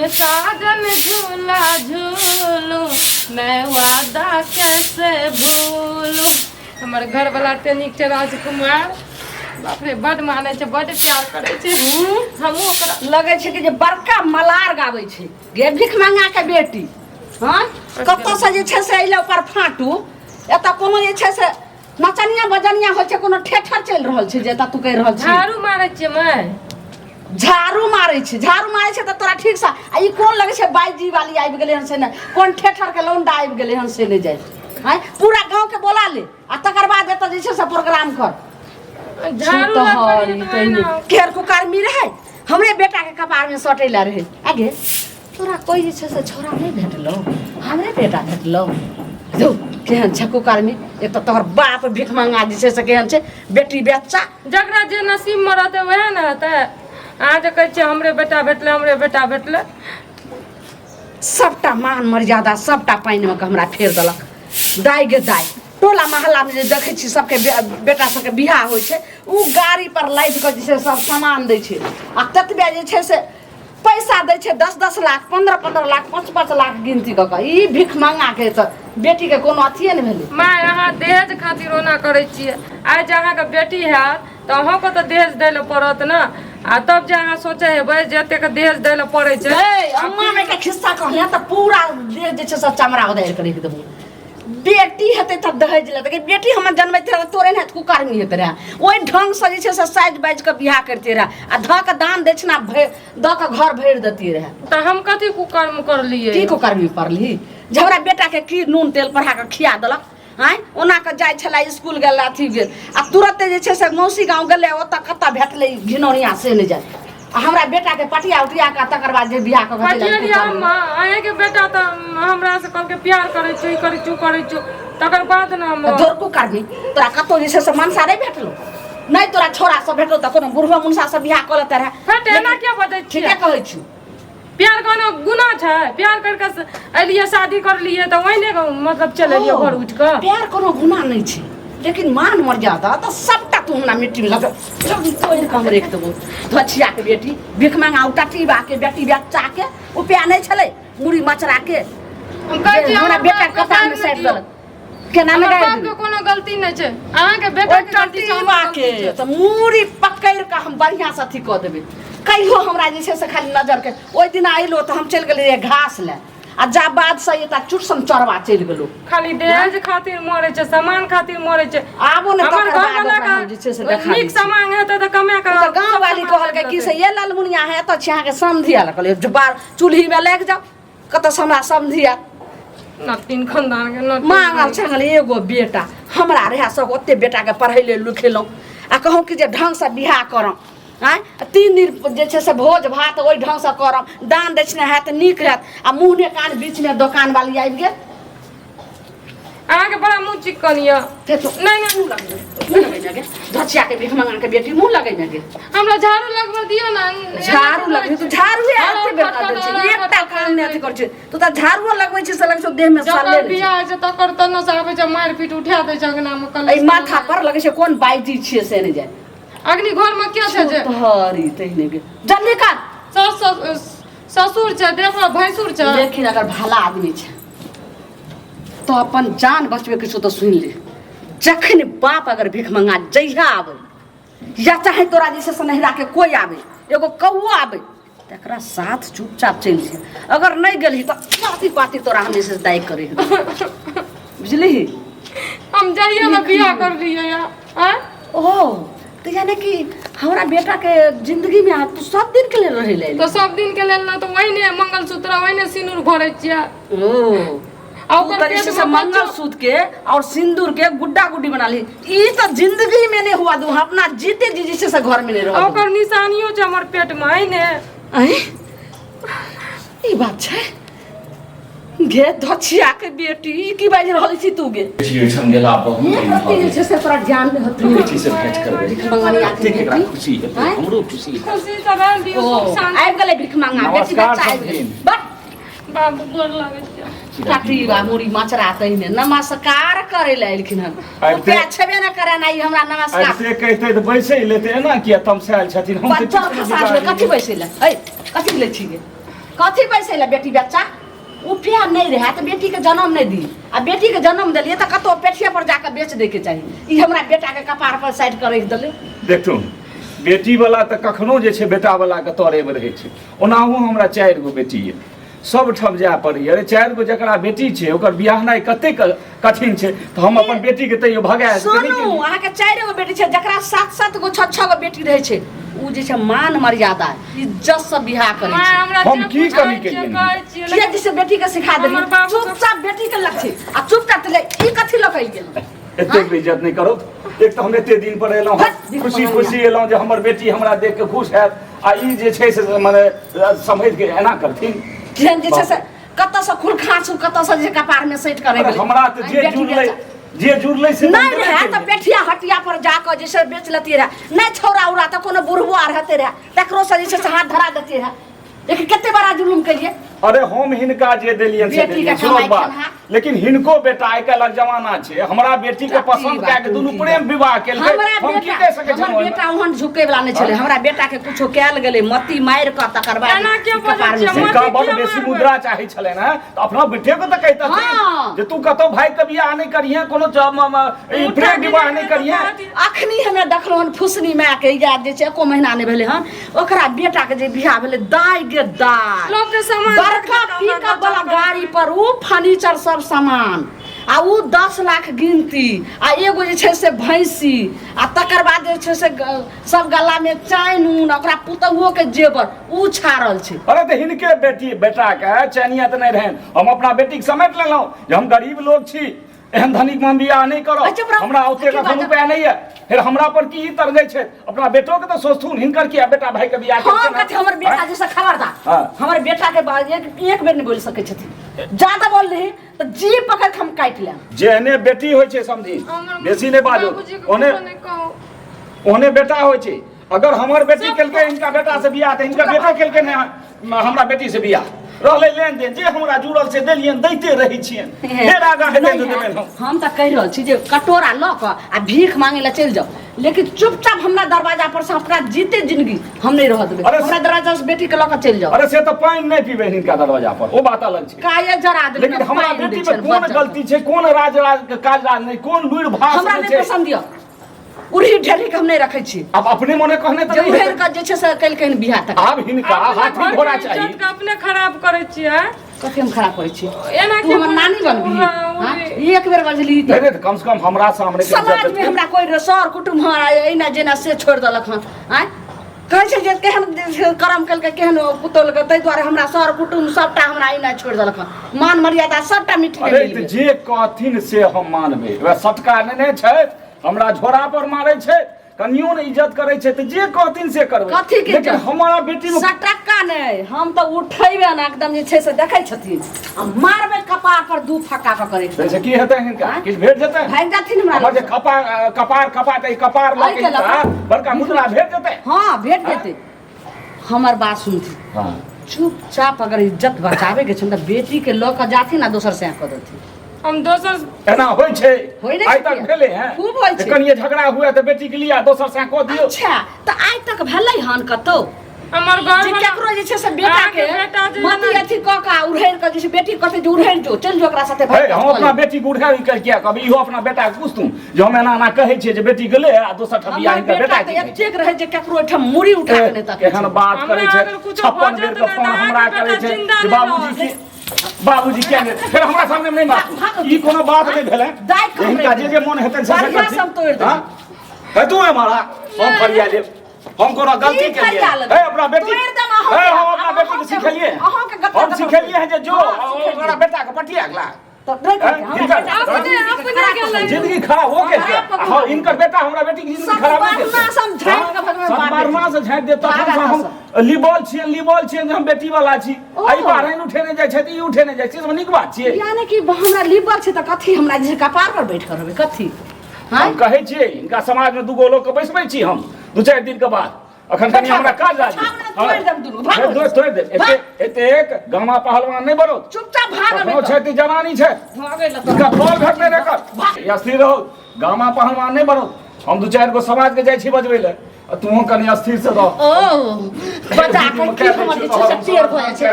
बिन साजन झूला झूलू, मैं वादा कैसे भूलू। हमर घरवला एते नीक छै राजकुमार, बाप रे, बड मानै छै, बड प्यार करै छै। हमहूँ ओकरा लगै छै कि जे बड़का मलार गाबै छै गे भिख मंगा के बेटी। हँ, कतऽसँ जे छै से अइलै ओकर फाटू। एतऽ कोनो जे छै से नचनिया बजनिया होइ छै, कोनो ठेठर चलि रहल छै जे एतऽ तू कहि रहल छी? झाड़ू मारै छियै माय। झाड़ू मारै छै, झाड़ू मारै छै तऽ तोरा ठीकसँ। आ ई कोन लगै छै बाइजी वाली आबि गेलै हन से नहि, कोन ठेठर के लौंडा आबि गेलै हन से नहि जाइ। आँय, पूरा गाँवके बोला ले आ तकर बाद एतऽ जे छै से प्रोग्राम कर। झाड़ू लगबै रहियै तऽ ओहिना। केहन कुकर्मी रहै, हमरे बेटाके कपारमे सटै लए रहै। आगे तोरा कोइ जे छै से छोरा नहि भेटलौ, हमरे बेटा भेटलौ। धौ, केहन छै कुकर्मी। एक तऽ तोहर बाप भिखमंगा जे छै से केहन छै बेटी बच्चा। जकरा जे नसीबमे रहतै वएह ने हेतै। अहाँ जे कहै छियै हमरे बेटा भेटलै, हमरे बेटा भेटलै। सबटा मान मर्यादा सबटा पानिमे के हमरा फेर देलक। दाइ गे दाइ, टोला मोहल्लामे जे देखै छी सबके बेटा सबके बियाह होइ छै, ओ गाड़ी पर लादि कऽ जे छै सब सामान दै छै आ ततबे जे छै से पैसा दै छै, 10-10 लाख, 15-15 लाख, 5-5 लाख गिनती कऽ कऽ। ई भिख मंगाके तऽ बेटीके कोनो अथिए नहि भेलै। माय, अहाँ दहेज खातिर ओना करै छियै। आइ जे अहाँके बेटी हैत तऽ अहाँके तऽ दहेज दै लए पड़त ने, आ तब जे अहाँ सोचै हेबै जे एतेक दहेज दै लए पड़ै छै। गै, अम्मा मे के खिस्सा कहले तऽ पूरा देह जे छै सब चमड़ा उधारि कऽ राखि देबो। बेटी हेतै तब दहेज लेतै। गै, बेटी हमर जनमैत रहै तोरे ने कुकर्मी हेतै रहए। ओहि ढङ्गसँ जे छै से साजि बाजि कऽ बियाह करिते रहए आ धऽ कऽ दान दक्षिणा भरि दऽ कऽ घर भरि देतियै रहए। तऽ हम कथी कुकर्म करलियै? की कुकर्मी पड़ली जे हमरा बेटाके की नून तेल पढ़ा कऽ खिया देलक? आँय, ओना कऽ जाइ छलै इसकुल गेल, अथी गेल आ तुरते जे छै से मौसी गाँव गेलै। ओतऽ कतऽ भेटलै ई घिनौनिया से नहि जाय, आ हमरा बेटाके पटिया उटिया कऽ तकर बाद जे बियाह कऽ कऽ चलि आयल। पटियलियै हम अहेँके बेटा तऽ हमरा से कहलकै प्यार करै छी, ई करै छी, ओ करै छी, तकर बाद ने हम। तोर कुकर्मी, तोरा कतौ जे छै से मनसा नहि भेटलो? नहि तोरा छोरा सब भेटलो तऽ कोनो बुढ़वा मुनसा सब बियाह कऽ लेते रहए। हट, एना किया बजै छियै? ठीके कहै छी। प्यार कोनो गुना छै? प्यार करके एलियै, शादी करलियै तऽ ओहिने मतलब चलि एलियै घर उठि कऽ। प्यार कोनो गुना नहि छै, लेकिन मान मर्यादा तऽ सबटा तू हमरा मिट्टी में लगा तोड़ि कऽ हम राखि देबो। धछिया के बेटी, भिख मंगा उटटीबा के बेटी, बच्चा के उपाय नहि छलै मुड़ी मचरा के। हम कहै छी हमरा हमर बेटा बापके कपार में गारि नहि साटि दियौ। देलक, केना हमर नहि गारि बापके देबै? कोनो गलती नहि छै, अहाँके बेटा के गलती छै, हमर टटीबा गलती के छै। तऽ मूड़ी पकड़ि कऽ हम बढ़िआँ से अथी कऽ देबै। कहियो हमरा जे छै से खाली नजरके ओहि दिना अयलो तऽ हम चलि गेलियै घास लए आ जा बाद से एकटा चुटसन चरवा चलि गेलो। खाली दहेज खातिर मरै छै, सामान खातिर मरै छै। आबो ने हमर तकर घर बाद वाला ओकरा हम जे छै से के देखा दै नीक छी। सामान हेतै तऽ कमा कऽ ओ तऽ गाँव वाली सब कहलकै कि से देतै। ये ललमुनिया है, एतऽ छी अहाँके समधि आयल। कहलियै जे बार चूल्हीमे लागि जाउ, कतऽसँ हमरा समधि आयल? नतिन खानदान के नतिन। मांगल छांगल एगो बेटा हमरा रहए, सब ओते बेटाके पढ़ैले लिखेलहुँ आ कहूँ कि जे ढङ्गसँ बियाह करम। आँय, 3 दिन जे छै से भोज भात ओहि ढङ्गसँ करम, दान दक्षिणा हैत, नीक हैत, आ मुँह ने कान बीचमे दोकानवाली आबि गेल। अहाँके बड़ा मुँह चिक्कन यऽ। फेर तो नहि नहि, मुँह लगबै, मुँह लगैमे गे धचिया के भीख मंगा के बेटी, मुँह लगैमे गे। हमरा झाड़ू लगबऽ दियौ ने। झाड़ू लगबै तू? झाड़ू एते बेर दै छै, एकटा काम नहि अथी करै छै तू तऽ। झाड़ुओ लगबै छै से लगै छौ देहमे जकर सले नहि छै। बियाह होइ छै तकर तनो से आबै छै, मारि पीट उठा दै छै अंगना मे कलेश। एहि माथा पर लगै छै कोन बाइजी छियै से नहि जाय। अग्नि घर मे के छै जे हरी तहिने गे, जल्दी कर। सास ससुर छै, देवर भैंसुर छै। लेकिन अगर भला आदमी छै तो अपन जान बचबे के छौ तऽ सुनि ले, जखन बाप अगर भीख मंगा जहिया आबै या चाहे तोरा जे छै से नहिरा के कोइ आबै, एगो कौओ आबै, तकरा साथ चुपचाप चलि जे। अगर नहि गेलही तऽ पाती पाती तोरा हम जे छै से दाइ करै हेबै, बुझलिही? हम जाइए ने बियाह कर लियै आँय। ओ तऽ यानी कि हमरा बेटा के जिंदगी में आब तू सब दिन के लेल रहै ले? तऽ सब दिन के लेल ना तऽ ओहिने मंगलसूत्र ओहिने सिनूर भरै छियै। ओ आ तू ओकर तऽ जे छै पेट से मे मंगलसूत्र के और सिंदूर के गुड्डा गुड्डी बना ली। ई तऽ जिंदगी में नहीं हुआ दू, अपना जीते जी जे छै से घर में नहीं आ रह। ओकर निशानियो छै हमर पेट मे अहिने। आँय, ई बात छै गे धछिया के बेटी, ई की बाजि रहल छी तू गे? बेटी ओहिठाम गेला बहुत एक दिन भऽ रत्ती जे गेल। छै से तोरा ज्ञान नहि होतौ। बेटी से भेंट करबै। मंगनिया के कतेक एकरा बेटी। खुशी हेतै, आँय? हमरो खुशी हेतै। खुशी तऽ रहल दियौ, ओ सुख शान्ति। आबि गेलै भिख मंगा बेटी। नमस्कार बच्चा आबि गेलै। समधिन। बट बाबू, गोर लागै छै। काटी मुड़ी मचरा तहिने नमस्कार करे लए एलखिन हन। आबिते- रुपया छेबे न करे ना ई हमरा नमस्कार। आबिते कहिते तऽ बैसै लेते, एना किया तमसायल छथिन? हम तऽ बच्चा किछु नहि खसा छै बिगाड़लियै। कथी बैसै लए? ऐ कथी लै छी गे? कथी बैसै लए बेटी बच्चा उपाय नहि रहए तऽ बेटीके जनम नहि दी आ बेटीके जनम देलियै तऽ कतहु पेठिए पर जाकऽ बेच दैके चाही ई हमरा बेटाके कपार पर साइड कऽ राखि देलै। देखथुन, बेटीवला तऽ कखनो जे छै बेटावलाके तरेमे रहै छै। ओनाहु हमरा 4 गो बेटी यऽ, सब ठाम जाय पड़ैए। अरे 4 गो जकरा बेटी छै ओकर बियाहनाइ कतेक कठिन छै, तऽ हम अपन बेटीके तैयो भगा सुनू, अहाँके 4 गो बेटी छै, जकरा 7-7 गो 6-6 गो बेटी रहै छै ओ जे छै मान मर्यादा इज्जत से बियाह करै छै। हम की कमी केलियै? किया जे से बेटी के सिखा देली चुपचाप बेटी के लक्षी आ चुपचाप ले ई कथी लऽ के गेल? एतेक बेइज्जत नहि करो। एक तऽ हम एते दिन पर एलहुँ, खुशी खुशी एलहुँ जे हमर बेटी हमरा देख के खुश हैत, आ ई जे छै से मने समझ के एना करथिन। केहन जे छै से कतऽ से खुरखासू कतऽ से जे कपार में सटि कऽ रहि गेलै। हमरा तऽ जे जुड़लै जे जुड़लै से नहि रहै तऽ पेठिया हटिया पर जाकऽ जे छै बेच लेतियै रहए, नहि छौड़ा उड़ा तऽ कोनो बुढ़बो आर हेतै रहए तकरो से जे छै से हाथ धरा देतियै रहए। लेकिन कते बड़ा जुलुम केलिए। अरे हम हिनका जे देलियनि से बेटी के देलियनि, सुनू कमाइ बात। खेलहा। लेकिन हिनको बेटा आइ काल्हिक जमाना छै, हमरा बेटी के पसंद कए के दुनू प्रेम विवाह केलकै, हमरा हम की बेटा कहि सकै हमर छलहुँ ओहिमे? बेटा ओहन झुकै वाला नहि छलै, हमरा बेटा के कुछो कयल गेलै मती मारि कऽ तकर बाद एना किया ई कपार बजै में छियै? से- हिनका मती बड़ किया बेसी मारबै? मुद्रा चाही छलनि हेँ तऽ अपना बेटे के तऽ कहितथिन हाँ। जे तू कतौ भागि के बियाह नहि करिहे, कोनो ई प्रेम विवाह नहि करिहे। अखनी हमे देखलहुँ हन फुसनी मायके याद जे छै एको महीना नहि भेलै हन, ओकरा बेटा के जे बियाह भेलै दाय गे दाय, लोक के सामान बड़का देखि कऽ पिकअप हमरा वाला गजब गाड़ी पर उ फर्नीचर सब सामान आ उ 10 लाख गिनती आ एगो जे छै से भैंसी आ तकर बाद जे छै से सब गला में चैन ऊन ओकरा पुतहुओ के जेवर उ छाड़ल छै। अरे तऽ हिनके बेटी बेटा के चैनिया तऽ नहि रहनि, हम अपना बेटी के समेट लेलहुँ जे हम गरीब लोग छी, एहन धनिक में हम बियाह नहि करब, अच्छा, बड़ा- हमरा ओतेक की एखन बात? उपाय नहि यऽ। फेर हमरा पर की तरगै छै, अपना बेटो के तऽ सोचथुन हिनकर किया बेटा भाई के बियाह हम केलखिन कथी हमर बेटा जैसे खबरदार, हाँ। हमर बेटा के बाद एक बेर नहीं बोल सकै छथिन, ज्यादा बोल रही तऽ जी पकड़ के हम काटि लेब। जेहने बेटी होइ छै समझी, हमर बेसी नहि बाजू, बाबूजी के ओहने कुछो नहि कहू। ओहने बेटा होइ छै। अगर हमर बेटी केलकै हिनका बेटा से बियाह तऽ हिनकर बेटो केलकै ने हमरा बेटी से बियाह। रहलै लेन देन जे हमरा जुड़ल से देलियनि, दैते रहै छियनि, फेर आगाँ हेतै तऽ देबनि हम। हम तऽ कहि रहल छी जे कटोरा लऽ कऽ आ भीख मांगे लए चलि जाउ, लेकिन चुपचाप हमरा दरवाजा पर से अपना जीते जिंदगी हम नहि रहऽ देबै। अरे हमरा दरवाजा से बेटी के लऽ कऽ चलि जाउ। अरे से तऽ पानि नहि पीबै हिनका दरवाजा पर, ओ बात अलग छै। काये जरा देबै, लेकिन हमरा पानि दै बेटी मे छियनि कोन बच्चा। गलती छै, कोन राज राज के काज राज नहि, कोन लुरि भाष हमरा नहि नहि छै। पसंद यऽ, उड़ही ढेरी के हम नहि रखै छी। आब अपने मने कहने तऽ जे नहि उड़ेर हेतै। के जे छै से केलकै बियाह तक। आब हिनका अपने हाथी घरके घोड़ा इज्जत चाही। के अपने खराब करै छियै। कथी हम खराब करै छी? एना तू के हमर बोलै नानी छियै? बनबही? उड़ा, हाँ? उड़ी। एक बेर बजली तऽ नहि, नहि, कम से कम हमरा सामने के समाज इज्जत में हमरा कोई सर कुटुम्ब हमरा एना जेना से छोड़ि देलक हन। आँय कहै छै जे केहन करम केलकै, केहन पुतौलकै, ताहि दुआरे हमरा सर कुटुम्ब सबटा हमरा एना छोड़ि देलक हन, मान मर्यादा सबटा मिट अरे गेल। तऽ जे कहथिन से हम मानबै। वएह सटका नेने छै, हमरा झोरा पर मारै छै, कनियो ने इज्जत करै छै, तऽ जे कहथिन से करबै। कथी के लेकिन इज्जत? हमारा बेटी में सटक्का नहि, हम तऽ उठेबै ने एकदम जे छै से देखै छथिन आ मारबै कपार पर दू फक्का कऽ करै। से की हेतै हिनका? आँय? किछु भेट जेतै? भागि जाथिन हमरा हमर जे लगसँ। कपार खपा तऽ ई कपार लऽ एहि के के लऽ हिनका कऽ? बड़का मुद्रा भेट जेतै। हँ भेट जेतै। हमर बात सुनथिन, हँ। चुपचाप अगर इज्जत बचाबे के छै तऽ बेटी के लऽ कऽ जाथिन आ दोसर से कऽ देथिन। हम दोसर एना होइ छै? होइ नहि आइ छै तक किया? भेलै हैं? खूब होइ छै। जे कनिये झगड़ा हुए तऽ बेटी के लिया दोसर से कऽ दियौ। अच्छा तऽ आइ तक भेलै हन कतौ हमर घर जे वाला- केकरो जे छै से बेटा अहाँके के बेटा जे मति एना- अथी कऽ कऽ उड़ेर कऽ जे छै बेटी कहतै जे उड़ेर जो चलि जो ओकरा साथे हे भागि हम कऽ अपना बेटी के उड़ाय के किया कहबै? इहो अपना बेटा के पूछतू जे हम एना एना कहै छियै जे बेटी गेलै आ दोसर ठाम बियाह हमर हिनकर बेटा बेटा तऽ के कहै छै। एतेक रहै जे केकरो ओहिठाम मुड़ी उठा कऽ नहि तकै केहन छै। बात हमरा करै छै, अगर कुछो 56 भऽ बेर के जेतै फोन ने तऽ हमरा अहाँके करै बेटा छै जिन्दा जे नहि बाबूजी रहत। की बाबूजी किया नहि, फेर हमरा सामने नहि बात, भागो। ई कोनो बात नहि भेलै। दाइ कऽ हिनका जे जे मोन हेतनि से से बढ़िआँ करथिन। से हम तोड़ि देबै। हाँ? हे तू हमारा हम फरिया लेब, हम कोनो गलती की केलिए? फरिया लेबै? हे अपना बेटी तोड़ि देब अहाँके। हे हम अपना बेटी के अहाँके- सिखेलिए, अहाँके गप्पा हम गप्पा सिखेलिए हैं जे जो हाँ, सिखेलिए। ओकरा बेटा के पटिया अगला तऽ नहि करतै, हमरा हिनकर- बेटा के अपने- जिंदगी अपने खराब गेलै। कऽ जिंदगी खराब हो गेल। खराब कऽ हाँ, देलकै। इनकर बेटा हमरा बेटी के जिंदगी खराब नहि सतबरना केलकै। से हम झाँटि कऽ भगवान हाँ, बाँटै सतबरना से झाँटि देत तखन भागा से हम लिबल छियै, लिबल छियै जे हम बेटी वाला छी। ओ। एहि बार उठेने जाइ छै तऽ ई उठेने जाइ छै, सब नीक बात छियै। यानी कि हमरा लिबल छै तऽ कथी हमरा जे छै कपार पर बैठ कऽ रहबै कथी? हाँ? हम कहै छियै हिनका समाज में दूगो लोग के बैसबै छी हम 2-4 दिन के बाद। अखन कनि हमरा काज लागि तोड़ि देब दुनू, भागो। तोड़ि देब। एते एतेक गामा पहलवान नहि बनो, चुपचाप भाग। कखनो छै जवानी छै, भागै लए हिनका फल घटले नहि कर या स्थिर रहो, गामा पहलवान नहि बनो। हम 2-4 गो समाज के जाइ छी बजबै लए, आ तूहो कनि अस्थिर से रह। ओ बजा के की हमर जे छै से टेढ़ भऽ जाइ छै।